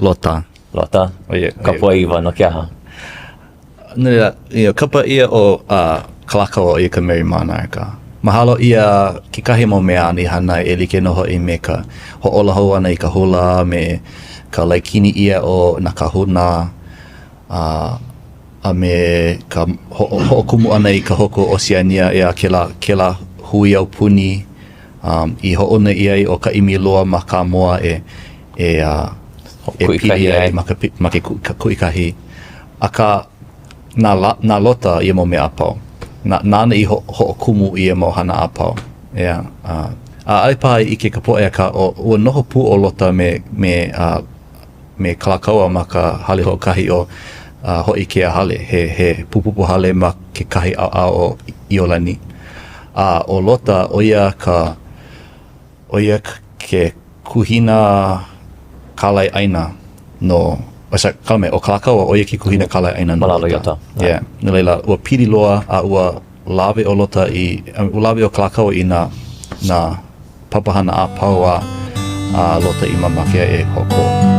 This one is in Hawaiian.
Lota. Lota? ʻO ia. Kapuāiwa, no ke aha? No laila, you know, kapa ʻia ʻo uh, Kalākaua ʻo ia ka Merrie Monarch. Mahalo ʻia kekahi mau mea āna i hana e like nō hoʻi me ka hoʻōla hou ʻana i ka hula me ka laikini ʻia o nā kāhuna a a me ka hoʻo, hoʻokumu ʻana i ka Hōkū ʻOseania ʻeā kēlā, kēlā hui aupuni um, i hoʻouna ʻia ai ʻo Kaʻimiloa ma Kāmoa e, e, uh, e pili ai ma, ka, ma ke kuʻikahi. Akā, na, na Lota ia mau mea a pau. Na, nāna i ho, hoʻokumu ia mau hana a pau. ʻEā, uh, a ʻaʻole paha i ʻike ka poʻe, akā, o, ua noho pū ʻo Lota me, me, uh, me Kalākaua ma ka hale hoʻokahi ʻo uh, Hōʻikea Hale, he, he pupupu hale ma kekahi ʻaoʻao o ʻIolani. A ʻo Lota, ʻo ia ka, ʻo ia ke kuhina kālai ʻāina no, oh, sorry, kala mea, ʻo Kalākaua, ʻo ia ke kuhina kālai ʻāina no Lota. Lota. Yeah. No laila, ua pili loa a ua lawe ʻo Lota i, ua lawe ʻo Kalākaua i nā, nā papahana a pau a, a Lota i mamake ai e hoʻokō.